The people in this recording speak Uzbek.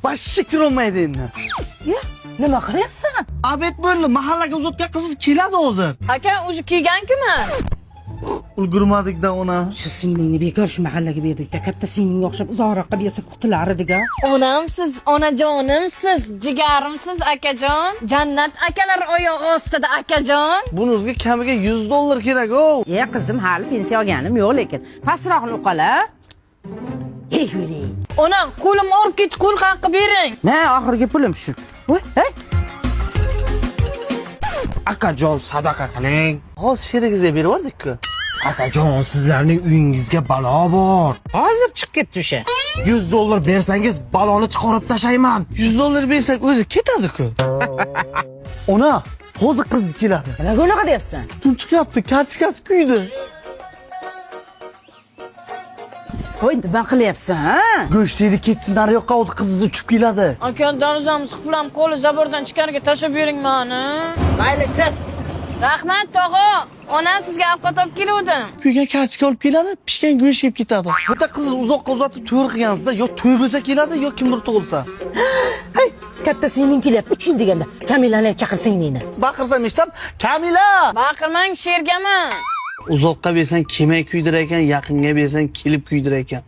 Вообще kirolmaydi endi. Ya, nima qilyapsan? Обед bo'ldi, mahallaga uzatgan qiz keladi hozir. Aka, уже kelgan-ku-man. Ulgurmadik-da ona. Shu singlingni bekor shu mahallaga berdik-da. Katta singlingga o'xshab uzoqroqqa bersa qutular edik-a. Onamsiz, onajonimsiz, jigarimsiz akajon. Jannat akalar oyog'i ostida akajon. Buni o'ziga kamiga 100 dollar kerak, o. E qizim, hali pensiya olganim yo'q lekin. Pastroqni o'qala. Ey yuring. Ona, qo'lim og'rib ketdi, qo'l qaqib bering. Ma, oxirgi pulim shu. Voy, hey. Akajon, sadaqa qiling. Hozir sherigingizga berib yubordik-ku. Akajon, sizlarning uyingizga balo bor. Hozir chiqib ketdi o'sha. 100 dollar bersangiz baloni chiqarib tashlayman. 100 dollar bersak o'zi ketadi-ku. Ona, hozir qiz keladi. Nimaga unaqa deyapsan? Tun chiqyapti, kartochkasi kuydi. Voy, nima qilyapsan, ha? Go'sht yedi ketsin nari yoqqa, hozir qizingiz uchib keladi. Aka, darvozamiz qulflanib qoldi, забор dan ichkariga tashlab bering mani. Mayli, chiq. Rahmat, tog'a. Onam sizga ovqat olib keluvdim. Kuygan kartochka olib keladi, pishgan go'sht yeb ketadi. Bitta qiz uzoqqa uzatib to'y qilgansizda, yo to'y bo'lsa keladi, yo kimdir tug'ilsa. Hey, katta singling kelyapti. 3 yil deganda. Kamilani ham chaqir singlingni. Baqirsam eshitab, Kamila! Baqirmang, shergaman. Uzoqqa bersang kelmay kuydirar ekan, yaqinga bersang kelib kuydirar ekan.